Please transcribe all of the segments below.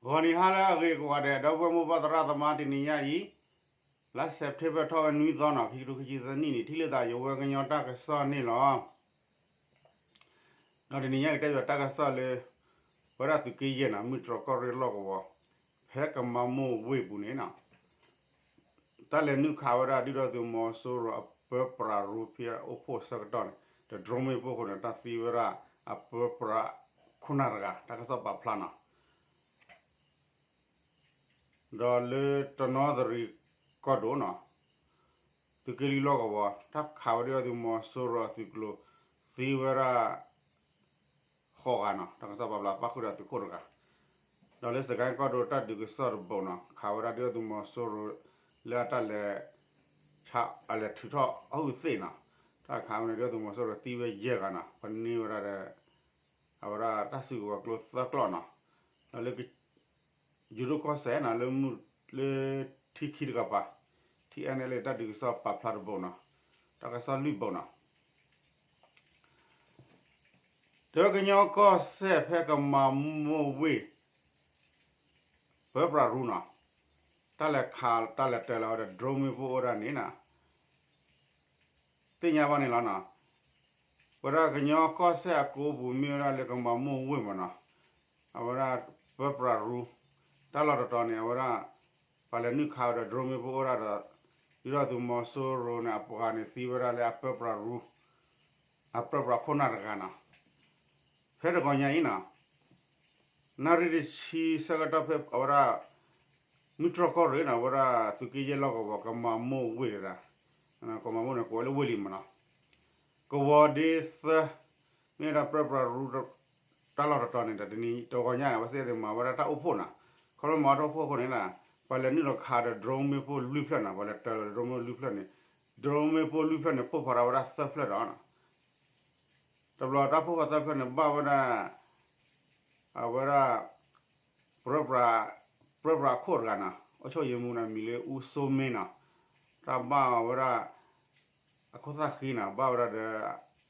ဂီၤနံၤဟါလၢအဂ့ၤကိးဂၤဒဲး ဒီပုၢ်ဝဲၢ်မိၢ်ပၢ်သရၣ်သမါ တနံၤညါအံၤ လါ September ထီၣ်ဝဲနွံသီနီၤ ခံကထိခံဆံသၢနံၣ်န့ၣ် ထံၣ်လိာ်သးယဝဲကညီတၢ်ကစီၣ်န့ၣ်လီၤ. ဒီးတနံၤညါကတဲဘၣ်တၢ်ကစီၣ်လၢ ပဝဲဒၣ်သုးက့ယဲၢ်နီၤ မုၢ်တြီၢ်ကီၢ်ရ့ၣ်လီၢ်ကဝီၤ ဖဲကမၤမိၢ်ဝ့ၢ်ပူၤန့ၣ်နီၤ တၢ်လဲၤနုာ်ခးဝဲဒၣ်ဒုၣ်ဒါသုးမီၤစိရိၤအပၢပြးရူဖံအအိၣ်ဖှိၣ်ဆၢကတီၢ်န့ၣ် ဒီး drone မ့ၣ်ပိၢ်အဃိန့ၣ် တၢ်သံဝဲဒၣ်အပၢပြးခိၣ်နၢ်တဂၤ တၢ်ကစီၣ်ပာ်ဖျါနီၤ ဒီးလၢတနီသရံၣ်ကီၢ်ဒိၣ်နီၤ သုးက့လွံၢ်လီၢ်ကဝီၤ တၢ်ခးဝဲဒၣ်ဒုၣ်ဒါသုးမီၤစိရိၤအသုးကျိၤ သံဝဲဒၣ် ဃိးဂၤနီၤ တၢ်ကစီၣ်ပာ်ဖျါပၣ်ဃုာ်ဒီးသုးခိၣ်တဂၤ ဒီးလၢစကဲကီၢ်ဒိၣ်တၢ်ဒုးကစီၣ်တဘိနီၤ ခးဝဲဒၣ်ဒုၣ်ဒါသုးမီၤစိရိၤ လၢအတၢ်လဲၤ အလဲၤထုးထီၣ်အဟုးသ့ၣ်နီၤ တၢ်ခးဝဲန့ၣ်ဒုၣ်ဒါသုးမီၤစိရိၤသံဝဲယဲၢ်ဂၤနီၤ ပှၤန့ၢ်ဝဲဒၣ်ဒီး အဝဲဒၣ်တၢ်စုကဝဲၤကျိသၢကျီၢ်နီၤ ဒီးလၢ ယိၤဒိၣ်ကီၢ်စဲၣ်နီၤ လၢမုၢ်လၢထံခံတကပၤ ထံအဲၣ်နဲၣ်လၢတၢ်ဒုးကစီၣ်ပာ်ဖျါတဘိနီၤ တၢ်ကစီၣ်လွံၢ်ဘိနီၤ တဲဝဲကညီကီၢ်စဲၣ်ဖဲကမၤမိၢ်ဝ့ၢ် ပၢပြးရူနီၤ တၢ်လဲၤခးတၢ်လဲၤတၢၤလီၤဝဲဒီး drone မ့ၣ်ပိၢ်အိၣ်ဒၣ်န့ၣ်နီၤ သ့ၣ်ညါဘၣ်န့ၣ်လီၤနီၤ ဝဲဒၣ်ကညီကီၢ်စဲၣ်အကိးပူၤမ့ၢ်ဝဲဒၣ်လၢကမၤမိၢ်ဝ့ၢ်မးနီၤ အဝဲဒၣ်ပၢပြးရူ တၢ်လီၢ်တတီၤန့ၣ် အဝဲဒၣ် ပှၤလဲၤနုာ်ခးဝဲဒီး drone မ့ၣ်ပိၢ်အိၣ်ဒၣ်ဒီး ဒုၣ်ဒါသုးမီၤစိရိၤန့ၣ် အပှၤန့ၣ်သံဝဲဒၣ်လၢအပၢပြးရူ အပၢပြးခိၣ်နၢ်တဂၤနီၤ ဖဲတဂီၤညါအံၤနီၤ နၣ်ရံၣ်တဆံဆၢကတီၢ်ဖဲအဝဲဒၣ် မုၢ်တြီၢ်ကီၢ်ရ့ၣ်နီၤ အဝဲဒၣ်သုးက့ယဲၢ်လီၢ်ကဝီၤ ကမၤမိၢ်ဝ့ၢ်တဒၣ် ကမၤမိၢ်န့ၣ် ကိးဝဲလၢဝ့ၢ်လံမးနီၤ ကဝီၤဒ့သၢ မ့ၢ်ဝဲဒၣ်ပၢပြးရူ တၢ်လီၢ်တတီၤန့ၣ် တနံၤတဂီၤညါန့ၣ် အဝဲသ့ၣ်မၤဝဲဒၣ်တၢ်အိၣ်ဖှိၣ်နီၤ ခီဖျိမၤတၢ်အိၣ်ဖှိၣ်အဃိန့ၣ် ပှၤလဲၤနုာ်လီၤခးဒီး drone မ့ၣ်ပိၢ်လွံၢ်ဖျၢၣ်နီၤ ပှၤလဲၤတၢၤလီၤ drone မ့ၣ်ပိၢ်လွံၢ်ဖျၢၣ်န့ၣ် drone မ့ၣ်ပိၢ်လွံၢ်ဖျၢၣ်န့ၣ် ပိၢ်ဖးထီၣ်ဝဲဒၣ်သၢဖျၢၣ်ဒီး တဘျီတၢ်ပိၢ်ဖးထီၣ်သၢဖျၢၣ်န့ၣ် ဘၣ်ဝဲဒၣ် အဝဲဒၣ် ပၢပြး ပၢပြးခိၣ်တဂၤနီၤ အုပ်ချုပ်ရေးမှူးန့ၣ် မံၤလၢအူစိမ့နီၤ တၢ်ဘၣ်ဝဲဒၣ် အခိၣ်သၣ်ဃံနီၤ ဘၣ်ဝဲဒၣ်ဒီး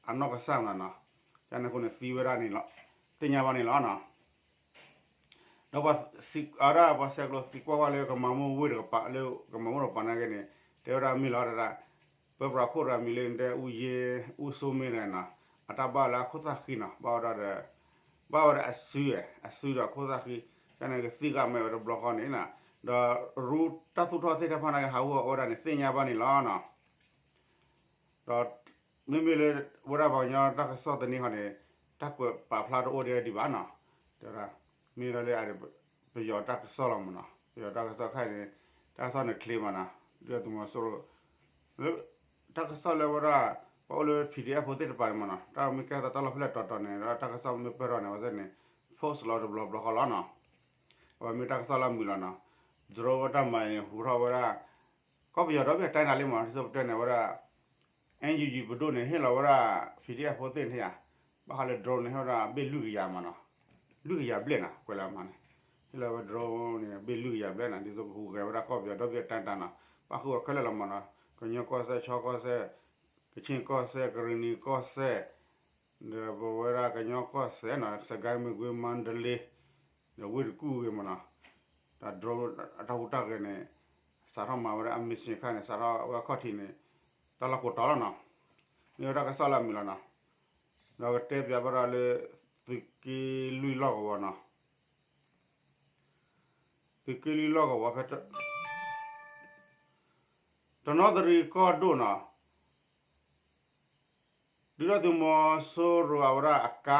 အနီၢ်ကစၢ်မးနီၤ ကန့ၣ်အဃိန့ၣ်သံဝဲဒၣ်န့ၣ်လီၤ သ့ၣ်ညါဘၣ်န့ၣ်လီၤနီၤ ဒီးပှၤစံးအဝဲဒၣ်ပှၤဆဲးကျိးသံကွၢ်ကွၢ်လၢကမၤမိၢ်ဝ့ၢ်တကပၤ လၢကမၤမိၢ်တကပၤနာ်က့န့ၣ် တဲဝဲဒၣ်မ့ၢ်လီၤတဒၣ် ပၢပြးခိၣ်တဂၤမံၤလၢနတဲအူယ့ အူစိမ့တဂၤနီၤ အတၢ်ဘၣ်လၢအခိၣ်သၣ်ဃံနီၤ ဘၣ်ဝဲဒၣ်ဒီး ဘၣ်ဝဲဒၣ်အစု အစုဒီးအခိၣ်သၣ်ဃံ ကန့ၣ်ကသံၣ်ကမဲာ်ဝဲတဘျီဃီန့ၣ်နီၤ ဒီးရူတၢ်သူၣ်ထီၣ်သ့ၣ်တဖၣ်နာ်က့ ဟးဂီၤဝဲဒၣ်န့ၣ် သ့ၣ်ညါဘၣ်န့ၣ်လီၤနီၤ ဒီးမ့မ့ၢ်လၢ ဝဲဒၣ်ပှၤကညီတၢ်ကစီၣ်သန့ဃီန့ၣ် တၢ်ကွဲးပာ်ဖျါတအိၣ်ဒံးဒံးဘၣ်နီၤ တဲဝဲဒၣ် မ့ၢ်လီၤလၢ ပယီၤတၢ်ကစီၣ်လီၤမးနီၤ ပယီၤတၢ်ကစီၣ်ခဲအံၤန့ၣ် တၢ်ကစီၣ်န့ၣ်ချ့မးနီၤ ဒုၣ်ဒါသုးမီၤစိရိၤ လၢ တၢ်ကစီၣ်လၢဝဲဒၣ် ပှၤအိၣ်လၢ PDF ဖိသ့ၣ်တဖၣ်န့ၣ်မးနီၤ တၢ်မ့ၢ်ကဲသးတၢ်လီၢ်ဖဲလဲၣ်တီၤတီၤန့ၣ် ဒီးတၢ်ကစီၣ်မ့ၢ်ပၢၢ်ထီၣ်န့ၣ် အဝဲသ့ၣ်န့ၣ် post လီၤတဘျီဘျီဃီလီၤနီၤ အဝဲမ့ၢ်တၢ်ကစီၣ်လၢအမုာ်လီၤနီၤ drone ဝဲတၢ်မၤန့ၣ် ဟူးထီၣ်ဝဲဒၣ် ကီၢ်ပယီၤဒီဘ့ၣ်အတၢ်နၤလံမးနီၤ ဒ်သိးပတဲန့ၣ်ဝဲဒၣ် NUG ပဒိၣ်န့ၣ် ဟ့ၣ်လီၤဝဲဒၣ် PDF ဖိသ့ၣ်န့ၣ်ဧါ ဘၣ်ဃးလၢ drone န့ၣ် ဟ့ၣ်ဝဲဒၣ်ဘ့ၣ်လွံၢ်ကယၤမးနီၤ လွံၢ်ကယၤဘျဲၣ်နီၤ ကွဲးလၢအမၤန့ၣ် ဟ့ၣ်လီၤဝဲ drone န့ၣ် ဘ့ၣ်လွံၢ်ကယၤဘျဲၣ်နီၤ ဒ်သိးကဟူးဂဲၤဝဲဒၣ်ကီၢ်ပယီၤဒီဘ့ၣ်အတၢ်နၤနီၤ ပၣ်ဃုာ်ဝဲခဲလၢာ်လီၤမးနီၤ ကညီကီၢ်စဲၣ် ခၠ့ၣ်ကီၢ်စဲၣ် ကခ့ၣ်ကီၢ်စဲၣ် ကရံၣ်နံၤကီၢ်စဲၣ် ဒီးပဝဲဒၣ်ကညီကီၢ်စဲၣ်နီၤ စကဲ မကွ့ မါဒလ့ ဒီးဝ့ၢ်တကူၣ်ဂ့ၤမးနီၤ တၢ် drone အတၢ်ဟူးတၢ်ဂဲၤန့ၣ် စးထီၣ်မၤဝဲဒၣ်အ mission ခါန့ၣ် စးထီၣ်ဝဲအခီၣ်ထံးန့ၣ် တၢ်လီၢ်ကိးတီၤလီၤနီၤ မ့ၢ်ဝဲတၢ်ကစီၣ်လၢအမုာ်လီၤနီၤ ဒီးကတဲပၠးဘၣ်ဒီးလၢ သုးက့လွံၢ်လီၢ်ကဝီၤနီၤ သုးက့လွံၢ်လီၢ်ကဝီၤဖဲ တနီသရံၣ်ကီၢ်ဒိၣ်နီၤ ဒုၣ်ဒါသုးမီၤစိရိၤအဝဲဒၣ် အကါ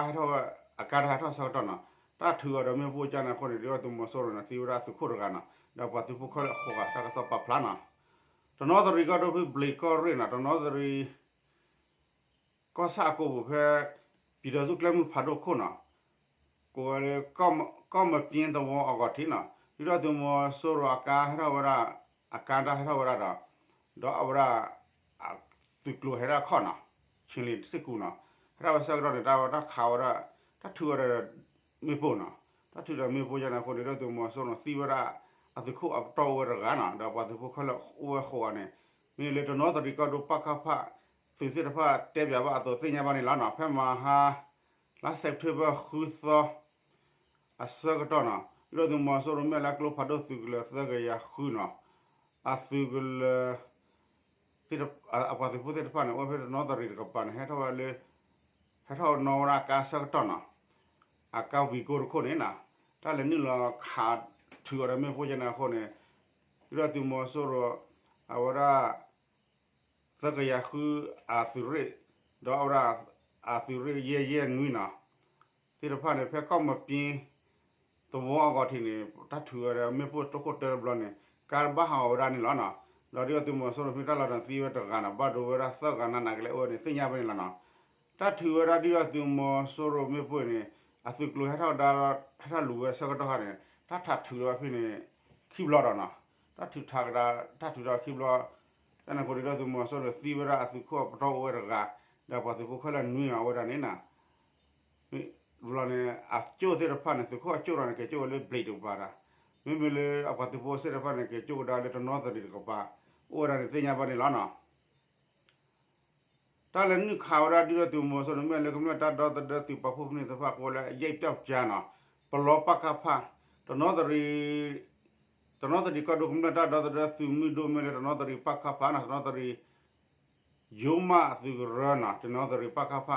တဟဲထီၣ်ဆၢကတီၢ်နီၤ တၢ်ထုးအီၤဒီးမ့ၣ်ပိၢ်ကန့ၣ်အဃိန့ၣ် ဒုၣ်ဒါသုးမီၤစိရိၤန့ၣ် သံဝဲဒၣ်သုးခိၣ်တဂၤနီၤ ဒီးပှၤသုးဖိခဲလၢာ်အဃိဂၤ တၢ်ကစီၣ်ပာ်ဖျါနီၤ တနီသရံၣ်ကီၢ်ဒိၣ်ဖဲဘျံးကီၢ်ရ့ၣ်နီၤ တနီသရံၣ် ကီၢ်ဆၣ်အကိာ်ပူၤဖဲ ပြည်ထောင်စုကျဲမုၢ်ဖးဒိၣ်ခိၣ်နီၤ ကိးဝဲလၢ ကီၢ်မပျ့သဝီအဂီၢ်ထံးနီၤ ဒုၣ်ဒါသုးမီၤစိရိၤအကါဟဲထီၣ်ဝဲဒၣ် အကါတၢ်ဟဲထီၣ်ဝဲဒၣ်ဒီး ဒီးအဝဲဒၣ် သုးကျိၤဟဲဒၣ်ခီၣ်နီၤ ချင်းလင်းစစ်ကူနီၤ ဟဲထီၣ်ဝဲဆၢကတီၢ်န့ၣ် တၢ်ဝဲတၢ်ခးဝဲဒၣ် တၢ်ထုးဝဲဒၣ် မ့ၣ်ပိၢ်နီၤ တၢ်ထုးဒီးမ့ၣ်ပိၢ်ယန့ၣ်အဃိန့ၣ် ဒုၣ်ဒါသုးမီၤစိရိၤန့ၣ် သံဝဲဒၣ် အသုးခိၣ်အပတီၢ်အိၣ်ဝဲတဂၤနီၤ ဒီးပှၤသုးဖိခဲလၢာ်အိၣ်ဝဲဃိးဂၤန့ၣ် မ့ၢ်လၢတနီသရံၣ်ကီၢ်ဒိၣ် ပကဖ သုးသ့ၣ်တဖၣ်တဲပၠးဘၣ်အသိးသ့ၣ်ညါဘၣ်န့ၣ်လီၤနီၤ ဖဲမဟါ လါ September ဃုသီ အဆၢကတီၢ်နီၤ ဒုၣ်ဒါသုးမီၤစိရိၤမ့ၢ်လၢကျိဖးဒိၣ်သုးကလၢၤသၢကယၤဃုနီၤ, အသုးကလၢၤ အပှၤသုးဖိသ့ၣ်တဖၣ်န့ၣ် အိၣ်ဖဲတနီသရံၣ်တကပၤန့ၣ် ဟဲထီၣ်ဝဲလၢ ဟဲထီၣ်နီၣ်ဝဲဒၣ်အကါဆၢကတီၢ်နီၤ, အကါဝံၤကိတခိၣ်န့ၣ်နီၤ, တၢ်လဲၤနုာ်လီၤခးထုးအီၤဒီးမ့ၣ်ပိၢ်ယဲန့ၣ်အဃိန့ၣ် ဒုၣ်ဒါသုးမီၤစိရိၤ အဝဲဒၣ် သၢကယၤဃု အသုးရ့ၣ်, ဒီးအဝဲဒၣ် အသုးရ့ၣ်ယဲၢ်ယဲၢ်နွံနီၤ, သ့ၣ်တဖၣ်န့ၣ် ဖဲကီၢ်မပျ့ သဝီအဂီၢ်ထံးန့ၣ် တၢ်ထုးဝဲဒီးမ့ၣ်ပိၢ်တခိၣ်တၢတဘျီန့ၣ် ကါဘၣ်ဟးဂီၤဝဲဒၣ်န့ၣ်လီၤနီၤ, ဒီးဒုၣ်ဒါသုးမီၤစိရိၤဖဲတၢ်လီၢ်န့ၣ်သံဝဲတဂၤနီၤ, ဘၣ်ဒိဝဲဒၣ်သၢဂၤနးနးကလဲာ်အိၣ်ဝဲန့ၣ် သ့ၣ်ညါဘၣ်န့ၣ်လီၤနီၤ, တၢ်ထုးဝဲဒၣ်ဒုၣ်ဒါသုးမီၤစိရိၤမ့ၣ်ပိၢ်န့ၣ် အသုးကျိၤဟဲထီၣ်ဒါ ဟဲထီၣ်လူၤဝဲဆၢကတီၢ်ခါန့ၣ် တၢ်ထးထုးလီၤဝဲဖဲန့ၣ် ခံဘျီဒီးနီၤ, တၢ်ထုးထးကဒါ တၢ်ထုးထီၣ်ခံဘျီ, တၢ်န့ၣ်အဃိဒုၣ်ဒါသုးမီၤစိရိၤန့ၣ်သံဝဲဒၣ်အသုးခိၣ်ပတီၢ်အိၣ်ဝဲတဂၤ, ဒီးပှၤသုးဖိခဲလၢာ်နွံဂၤအိၣ်ဝဲဒၣ်န့ၣ်နီၤ ဘျီန့ၣ် အကၠိၣ်သ့ၣ်တဖၣ်န့ၣ် သုးခိၣ်အကၠိၣ်ဒီးန့ၣ် ကဲကၠိၣ်ဝဲလၢဘျံးတကပၤဒီး မ့မ့ၢ်လၢအပှၤသုးဖိသ့ၣ်တဖၣ်န့ၣ် ကဲကၠိၣ်ကဒါလၢတနီသရံၣ်တကပၤ အိၣ်ဝဲဒၣ်န့ၣ်သ့ၣ်ညါဘၣ်န့ၣ်လီၤနီၤ. တၢ်လဲၤနုာ်ခးဝဲဒၣ်ဒုၣ်ဒါသုးမီၤစိရိၤန့ၣ် မ့ၢ်လၢကမျၢၢ်တၢ်ဒီသဒၢသုးပာ်ဖှိၣ်ဖဲန့ၣ်သ့ၣ်တဖၣ်ကိးလၢအယဲၢ်ပျောက်ကျားနီၤ, ပလီပကဖ တနီသရံၣ် တနီသရံၣ်ကီၢ်ဒိၣ် ကမျၢၢ်တၢ်ဒီသဒၢသုးမုၢ်ဒိၣ်မ့ၢ်လၢတနီသရံၣ်ပကဖနီၤ, တနီသရံၣ် ယိမးအသုးကရၢနီၤ, တနီသရံၣ်ပကဖ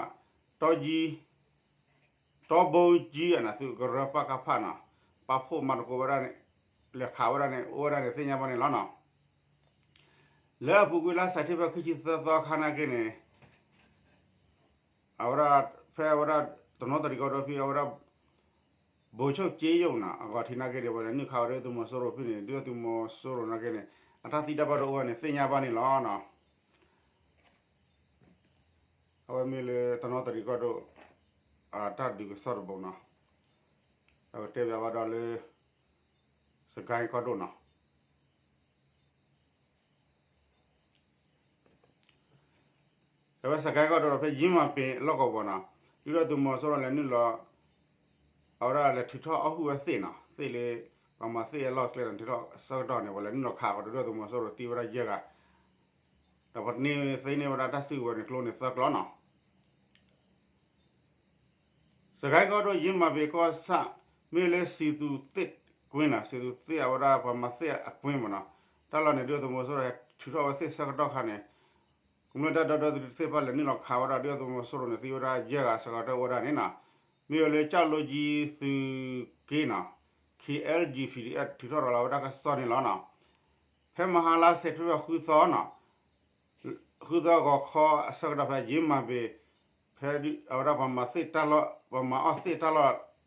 တီယံ တီဘိကၠံအသုးကရၢပကဖနီၤ, ပာ်ဖှိၣ်မၤသကိးဝဲဒၣ်န့ၣ် လဲၤခးဝဲဒၣ်န့ၣ် အိၣ်ဝဲဒၣ်န့ၣ်သ့ၣ်ညါဘၣ်န့ၣ်လီၤနီၤ. လၢအပူၤကွံာ်လါစဲးပထ့ဘၢၣ်ခံဆံသၢသီအခါနာ်က့န့ၣ် အဝဲဒၣ် ဖဲအဝဲဒၣ် တနီသရံၣ်ကီၢ်ဒိၣ်ဖဲအဝဲဒၣ် ဘိးဆိၣ်ကၠ့ယိၣ်နီၤ အဂီၢ်ထံးနာ်က့န့ၣ် ပှၤလဲၤနုာ်ခးဝဲဒၣ်ဒုၣ်ဒါသုးမီၤစိရိၤဖဲန့ၣ် ဒုၣ်ဒါသုးမီၤစိရိၤနာ်က့န့ၣ် အတၢ်သံတၢ်ဘၣ်ဒိအိၣ်ဝဲန့ၣ်သ့ၣ်ညါဘၣ်န့ၣ်လီၤနီၤ. အဝဲမ့ၢ်လၢတနီသရံၣ်ကီၢ်ဒိၣ် အတၢ်ဒုးကစီၣ်တဘိနီၤ, အဝဲတဲဘၣ်ဘၣ်ဒီးလၢ စကဲကီၢ်ဒိၣ်နီၤ အဝဲစကဲကီၢ်ဒိၣ်ဒီးဖဲယံမၤပ့ၤလီၢ်ကဝီၤနီၤ, ဒုၣ်ဒါသုးမီၤစိရိၤလဲၤနုာ်လီၤ အဝဲဒၣ်လဲၤထုးထီၣ်အီၣ်ဟုၣ်ဝဲသ့ၣ်နီၤ, သ့ၣ်လၢ ပှၤမၤသ့ၣ်အလီၢ်ကျဲဒီးထုးထီၣ်ဆၢကတီၢ်န့ၣ် ပှၤလဲၤနုာ်လီၤခးဃီၤဒီးဒုၣ်ဒါသုးမီၤစိရိၤသံဝဲဒၣ်ယဲၢ်ဂၤ, ဒီးပှၤန့ၢ်သ့န့ၢ်ဝဲဒၣ်တၢ်စုကဝဲၤန့ၣ်ကျိန့ၣ်သၢကျီနီၤ စကဲကီၢ်ဒိၣ်ယံမၤပ့ၤကီၢ်ဆၣ် မ့ၢ်လၢစံးသူးသ့ၣ်ကွ့နီၤ, စံးသူးသ့ၣ်အဝဲဒၣ်ပှၤမၤသ့ၣ်အကွ့မ့ၢ်နီၤ, တၢ်လီၢ်န့ၣ် ဒုၣ်ဒါသုးမီၤစိရိၤထုးထီၣ်ဝဲသ့ၣ်ဆၢကတီၢ်ခါန့ၣ် ကမျၢၢ်တၢ်ဒီသဒၢသုးသ့ၣ်တဖၣ်လဲၤနုာ်လီၤခးဝဲဒၣ် ဒုၣ်ဒါသုးမီၤစိရိၤန့ၣ်သံဝဲဒၣ်ယဲၢ်ဂၤဆၢကတီၢ်အိၣ်ဝဲဒၣ်န့ၣ်နီၤ, မ့ၢ်ဝဲလၢကၠီၣ်လိကၠံသုးက့နီၤ ခ့အဲလ်ကၠံ ပီၣ်ဒံၣ်အဲၣ် ထုးထီၣ်ရၤလီၤဝဲဒၣ်တၢ်ကစီၣ်န့ၣ်လီၤနီၤ. ဖဲမဟါလါစဲးပထ့ဘၢၣ်ဃုသီနီၤ ဃုသီဂီၤခီအဆၢကတီၢ်ဖဲယံမၤပ့ၤ ဖဲအဝဲဒၣ်ပှၤမၤသ့ၣ်တၢ်လီၢ် ပှၤမၤအီၣ်သ့ၣ်တၢ်လီၢ်တီ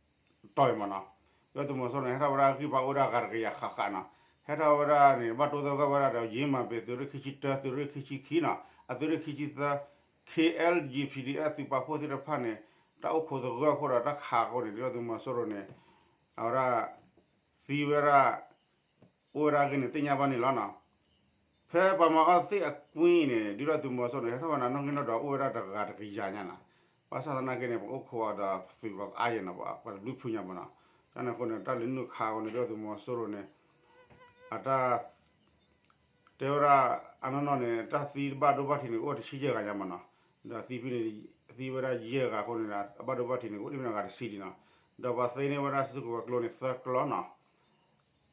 ၤအံၤမ့ၢ်နီၤ, ဒုၣ်ဒါသုးမီၤစိရိၤန့ၣ် ဟဲထီၣ်ဝဲဒၣ်ဂံၢ်ပှၤအိၣ်ဝဲဒၣ်ဂၤတကယၤဃၣ်ဃၣ်နီၤ, ဟဲထီၣ်ဝဲဒၣ်န့ၣ် ဘၣ်တိသဂၢၢ်ဝဲဒၣ်ဒီးယံမၤပ့ၤသုးရ့ၣ်ခံဆံတၢ သုးရ့ၣ်ခံဆံခံနီၤ အသုးရ့ၣ်ခံဆံသၢ ခ့အဲလ်ကၠံ ပီၣ်ဒံၣ်အဲၣ် သုးပာ်ဖှိၣ်သ့ၣ်တဖၣ်န့ၣ် တၢ်အိၣ်ခိးသဂၢၢ်အဃိဒီးတၢ်ခးအဃိန့ၣ် ဒုၣ်ဒါသုးမီၤစိရိၤန့ၣ် အဝဲဒၣ် သံဝဲဒၣ် အိၣ်ဝဲဒၣ်အဂ့ၢ်န့ၣ်သ့ၣ်ညါဘၣ်န့ၣ်လီၤနီၤ. ဖဲပှၤမၤအီၣ်သ့ၣ်အကွ့န့ၣ် ဒုၣ်ဒါသုးမီၤစိရိၤန့ၣ် ဟဲထီၣ်ဝဲဒၣ်နီၣ်ဂံၢ်နီၣ်ဒွးအိၣ်ဝဲဒၣ်တဂၤတကယၤညါနီၤ, ဘၣ်ဆၣ်သနာ်က့န့ၣ် ပအိၣ်ခိးအီၤဒီးပသုးဂီၤကအါယဲၢ်နီၤ ပှၤတဘျုးဖုညါမ့ၢ်နီၤ, တၢ်န့ၣ်အဃိန့ၣ် တၢ်လဲၤနုာ်ခးအီၤန့ၣ် ဒုၣ်ဒါသုးမီၤစိရိၤန့ၣ် အတၢ် တဲဝဲဒၣ် အနီၢ်နီၢ်န့ၣ် တၢ်သံတဘၣ်ဒိဘၣ်ထံးန့ၣ် အိၣ်တဆံယဲၢ်ဂၤညါမ့ၢ်နီၤ, ဒီးသံဖဲန့ၣ် သံဝဲဒၣ်ယဲၢ်ဂၤအဃိန့ၣ် အဘၣ်ဒိဘၣ်ထံးန့ၣ် အိၣ်ဒ်မ့ၢ်ဂၤတဆံဒံးနီၤ, ဒီးပှၤသ့န့ၢ်ဝဲဒၣ်စုကဝဲၤကျိန့ၣ်သၢကျီနီၤ,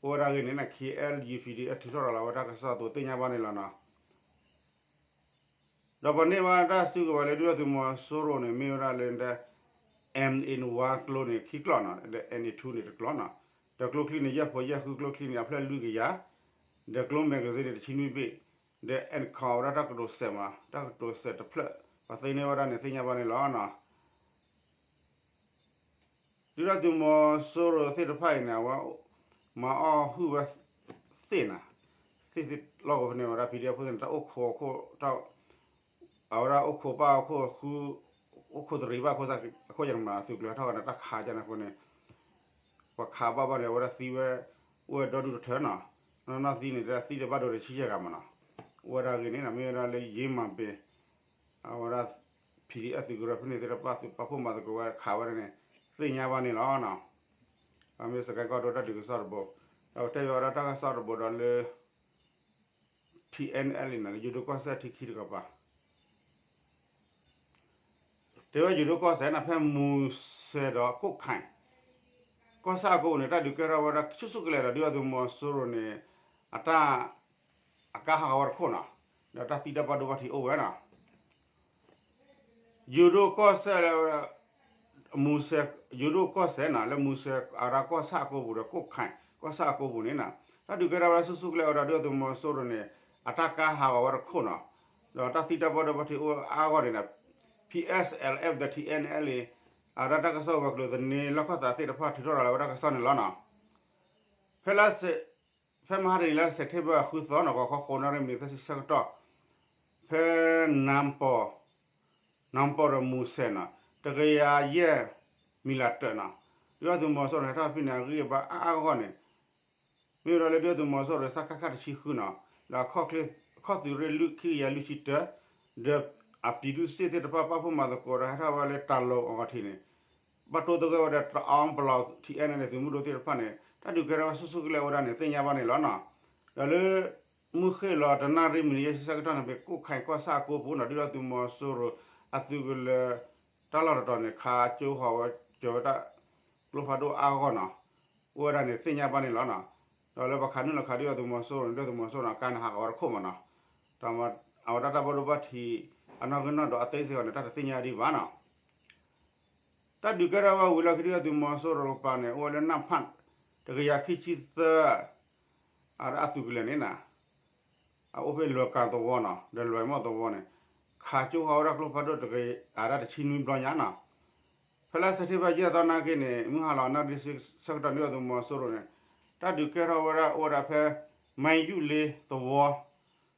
အိၣ်ဝဲဒၣ်ဂ့ၢ်န့ၣ် ခ့အဲလ်ကၠံ ပီၣ်ဒံၣ်အဲၣ် ထုးထီၣ်ရၤလီၤဝဲတၢ်ကစီၣ်အသိးသ့ၣ်ညါဘၣ်န့ၣ်လီၤနီၤ. ဒီးပှၤန့ၢ်ဝဲဒၣ်စုကဝဲၤလၢဒုၣ်ဒါသုးမီၤစိရိၤန့ၣ် မ့ၢ်ဝဲဒၣ်လၢ M N one ကျိန့ၣ် ခံကျီၢ်နီၤ, ဒီး N A two န့ၣ်တကျီၢ်နီၤ, ဒီးကျိချံန့ၣ် ယဲၢ်ဖိယဲၢ်ဃု ကျိချံန့ၣ် အဖျၢၣ်လွံၢ်ကယၤ, ဒီးကျိ magazine န့ၣ် တဆံနွံဘ့ၣ်, ဒီး အဝဲဒၣ်တၢ်ကတိၤစဲးမး တၢ်ကတိၤစဲးတဖျၢၣ် ပှၤသ့န့ၢ်ဝဲဒၣ်န့ၣ်သ့ၣ်ညါဘၣ်န့ၣ်လီၤနီၤ. ဒုၣ်ဒါသုးမီၤစိရိၤသ့ၣ်တဖၣ်အံၤန့ၣ် အဝဲ မၤအီၣ်ဟုၣ်ဝဲသ့ၣ်နီၤ, သ့ၣ်သ့ၣ်လီၢ်ကဝဲဖဲန့ၣ် အဝဲဒၣ် P D F ဖိသ့ၣ်န့ၣ် တၢ်အိၣ်ခိးအခိၣ် အဝဲဒၣ်အိၣ်ခိးဘၣ်အခိၣ် အိၣ်ခိးတရံးဘၣ်အခိၣ် အခိၣ်ယဲၢ်န့ၣ်မး သုးကျိၤဟဲထီၣ်ကဒီးတၢ်ခးကန့ၣ်အဃိန့ၣ် ပှၤခးဘၣ်ဘၣ်န့ၣ် အဝဲဒၣ်သံဝဲ အိၣ်ဝဲဒီဒူၣ်တထၢနီၤ, နီၢ်နီၢ်သံန့ၣ် သံတဘၣ်ဒိတဆံယဲၢ်ဂၤမးနီၤ, အိၣ်ဝဲဒၣ်ဂ့ၢ်န့ၣ် မ့ၢ်ဝဲဒၣ်လၢယ့မၤပ့ၤ အဝဲဒၣ် P D F သုးကရၢဖဲန့ၣ်သ့ၣ်တဖၣ် ပာ်ဖှိၣ်မၤသကိးဝဲခးဝဲဒၣ်န့ၣ် သ့ၣ်ညါဘၣ်န့ၣ်လီၤ. အမ့ၢ်စကဲကီၢ်ဒိၣ်တၢ်ဒုးကစီၣ်တဘိ, ဒီးတဲဘၣ်ဝဲဒၣ်တၢ်ကစီၣ်တဘိဒီးလၢ T N L န့ၣ် လၢယိၤဒိၣ်ကီၢ်စဲၣ်ထံခံတကပၤ တဲဝဲယိၤဒိၣ်ကီၢ်စဲၣ်န့ၣ် ဖဲမူစဲဒီးကိးခါ ကီၢ်ဆၣ်အကိပူၤန့ၣ် တၢ်ဒုးကဲထီၣ်ဝဲဒၣ်ဆူၣ်ဆူၣ်ကလဲာ်ဒီး ဒုၣ်ဒါသုးမီၤစိရိၤန့ၣ် အတၢ် အကါဟးဂီၤဝဲတခိၣ်နီၤ, ဒီးတၢ်သံတၢ်ဘၣ်ဒိဘၣ်ထံးအိၣ်ဝဲနီၤ. ယိၤဒိၣ်ကီၢ်စဲၣ်လၢ မူစဲ ယိၤဒိၣ်ကီၢ်စဲၣ်နီၤ လၢမူစဲအရၢကီၢ်ဆၣ်အကိပူၤဒီး ကိၣ်ခါကီၢ်ဆၣ်အကိပူၤန့ၣ်နီၤ တၢ်ဒုးကဲထီၣ်ဝဲဒၣ်ဆူၣ်ဆူၣ်ကလဲာ်ဝဲဒီး ဒုၣ်ဒါသုးမီၤစိရိၤန့ၣ် အတၢ်ကါဟးဂီၤဝဲတခိၣ်နီၤ, ဒီးတၢ်သံတၢ်ဘၣ်ဒိဘၣ်ထံးအိၣ်အါဂီၢ်န့ၣ် P S L F ဒီး T N L A အတၢ်ကစီၣ်ဝဲၤကျိၤသန့ လီၢ်ခၢၣ်သးသ့ၣ်တဖၣ်ထုးထီၣ်ရၤလီၤဝဲတၢ်ကစီၣ်န့ၣ်လီၤနီၤ. ဖဲလါ ဖဲမဟါတနံၤလါ September ဃုသီနီၤ ဂီၤခီဃိးနၣ်ရံၣ်မံးနံးသၢဆံဆၢကတီၢ် ဖဲ နါပီၤ နါပီၤဒီးမူစဲနီၤ တကယၤယဲၢ်မံၤလးတၢးနီၤ ဒုၣ်ဒါသုးမီၤစိရိၤန့ၣ် ဟဲထီၣ်ဖဲန့ၣ် အဂံၢ်အဘါအါအါဂီၢ်ဂီၢ်န့ၣ် မ့ၢ်ဝဲဒၣ်လၢဒုၣ်ဒါသုးမီၤစိရိၤ စကခ တဆံဃုနီၤ ဒီးခီၣ်သုးရ့ၣ်လွံၢ် ခံကယၤလွံၢ်ဆံတၢ ဒီးအပြည်သူ့စစ်သ့ၣ်တဖၣ် ပာ်ဖှိၣ်မၤသကိးဒီး ဟဲထီၣ်ဝဲလၢတၢ်လီၢ်အဂီၢ်ထံးန့ၣ် ဘၣ်တိၢ်သဂၢၢ်ဝဲဒီးတအီပလီၢ် T N L A သုးမုၢ်ဒိၣ်သ့ၣ်တဖၣ်န့ၣ် တၢ်ဒုးကဲထီၣ်ဝဲဆူၣ်ဆူၣ်ကလဲာ်ဝဲဒၣ်န့ၣ် သ့ၣ်ညါဘၣ်န့ၣ်လီၤနီၤ. ဒီးလၢ မုၢ်ဃ့ၢ်လီၤတနၣ်ရံၣ်မံးနံးယဲၢ်ဆံဆၢကတီၢ်န့ၣ် ဖဲကိၣ်ခါကီၢ်ဆၣ်အကိပူၤနီၤ ဒုၣ်ဒါသုးမီၤစိရိၤ အသုးကလၢၤ တၢ်လီၢ်တတီၤန့ၣ် ခးကၠိဟးဝဲ ကၠီၤဝဲဒၣ် ကျိဖးဒိၣ်အါဂီၢ်နီၤ အိၣ်ဝဲဒၣ်န့ၣ် သ့ၣ်ညါဘၣ်န့ၣ်လီၤနီၤ. ဒီးလၢပှၤခးနုာ်လီၤခးဒုၣ်ဒါသုးမီၤစိရိၤန့ၣ် ဒုၣ်ဒါသုးမီၤစိရိၤန့ၣ် အကါန့ၣ်ဟးဂီၤဝဲတခိၣ်မးနီၤ. ဒီးအဝဲဒၣ်တၢ်ဘၣ်ဒိဘၣ်ထံး အနီၣ်ဂံၢ်နီၣ်ဒွးအသေးစိတ်န့ၣ် တၢ်တသ့ၣ်ညါဒံးဘၣ်နီၤ. တၢ်ဒုးကဲထီၣ်ဝဲဝံၤလီၢ်ခံ ဒုၣ်ဒါသုးမီၤစိရိၤတကပၤန့ၣ် အိၣ်ဝဲလၢနၢ်ဖၣ် တကယၤခံဆံသၢ အသုးကလၢၤန့ၣ်နီၤ အအိၣ်ဖဲလွဲၢ်ကၣ်သဝီနီၤ ဒီးလွဲၢ်မီၢ်သဝီန့ၣ် ခးကၠိဟးဝဲဒၣ်ကျိဖးဒိၣ်တကယၤ အဒၣ်တဆံနွံဘျီညါနီၤ. ဖဲလါစဲးပထ့ဘၢၣ် ယဲၢ်သီနာ်က့န့ၣ် မုၢ်ဟါလီၤနၣ်ရံၣ်ဆံဆၢကတီၢ် ဒုၣ်ဒါသုးမီၤစိရိၤန့ၣ် တၢ်ဒုးကဲထီၣ်ဝဲဒၣ်အိၣ်ဝဲဒၣ်ဖဲ မါယုၣ်လ့သဝီ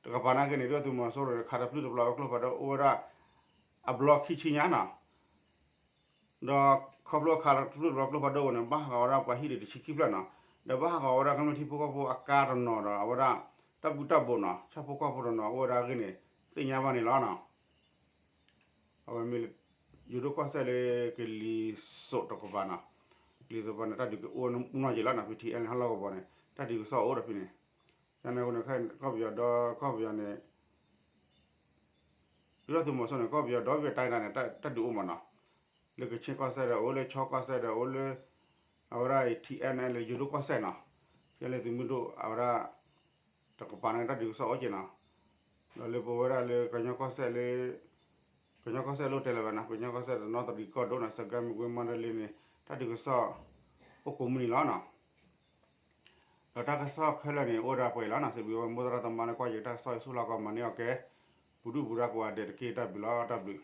တကပၤနာ်က့န့ၣ် ဒုၣ်ဒါသုးမီၤစိရိၤန့ၣ် ခးတပျုၢ်တပျီၤဝဲကျိဖးဒိၣ်အိၣ်ဝဲဒၣ် အဘျီခံဆံညါနီၤ. ဒီးခီဖျိခးတပျုၢ်တပျီၤကျိဖးဒိၣ်ဝဲန့ၣ် ဘၣ်ဟးဂီၤဝဲဒၣ်ပှၤဟံၣ်ဒံးတဆံခံဖျၢၣ်နီၤ. ဒီးဘၣ်ဟးဂီၤဝဲဒၣ်ကမျၢၢ်ထံဖိကီၢ်ဖိအကါတနီၤဒီး အဝဲဒၣ် တၢ်ဘုၣ်တၢ်ဘိၣ်နီၤ ဆၣ်ဖိကီၢ်ဖိတနီၤ အိၣ်ဝဲဒၣ်အဂ့ၢ်န့ၣ် သ့ၣ်ညါဘၣ်န့ၣ်လီၤနီၤ. အဝဲမ့ၢ် ယိၤဒိၣ်ကီၢ်စဲၣ်လၢကလံၤစိးတကပၤနီၤ, ကလံၤစိးတကပၤန့ၣ် တၢ်ဒုးကအိၣ်မူနီၢ်က့ၤလီၤနီၤ, ဖဲထံအဲလၢဟီၣ်လီၢ်ကဝီၤန့ၣ် တၢ်ဒုးကစီၣ်အိၣ်ဒီးဖဲန့ၣ်, တၢ်န့ၣ်အဃိန့ၣ် ကီၢ်ပယီၤဒီ ကီၢ်ပယီၤန့ၣ် ဒုၣ်ဒါသုးမီၤစိရိၤန့ၣ် ကီၢ်ပယီၤဒီဘ့ၣ်တၢ်ဒၣ်န့ၣ် တၢ်ဒုးအိၣ်မးနီၤ, လၢကခ့ၣ်ကီၢ်စဲၣ်ဒီးအိၣ် လၢခၠီကီၢ်စဲၣ်ဒီးအိၣ် လၢ အဝဲဒၣ် ထံအဲလၢယိၤဒိၣ်ကီၢ်စဲၣ်နီၤ, ထံအဲလၢသုးမုၢ်ဒိၣ် အဝဲဒၣ် တကပၤန့ၣ် တၢ်ဒုးကစီၣ်အိၣ်က့ၤနီၤ, ဒီးလၢပဝဲဒၣ်လၢကညီကီၢ်စဲၣ်လၢ ကညီကီၢ်စဲၣ်လိၣ်တဲလၢၤဘၣ်နီၤ, ကညီကီၢ်စဲၣ်တနီသရံၣ်ကီၢ်ဒိၣ်နီၤ, စကဲမကွ့မန္တလေးန့ၣ် တၢ်ဒုးကစီၣ် အိၣ်ကိးမုၢ်နံၤလီၤနီၤ. ဒီးတၢ်ကစီၣ်ခဲလၢာ်န့ၣ် အိၣ်ဒၣ်ပှဲၤလီၤနီၤ, စံးဘျုးဝဲမိၢ်သရၣ်သမါလၢကွၢ်ယတၢ်ကစီၣ်အံၤ ဆူၣ်လီၤကီးမၤန့ၢ်အီၤကဲ ပူၤဒုၣ်ပူၤဒါကိးဂၤဒဲးတက့ၢ်, တၢ်ဘျုးလီၤ, တၢ်ဘျုး.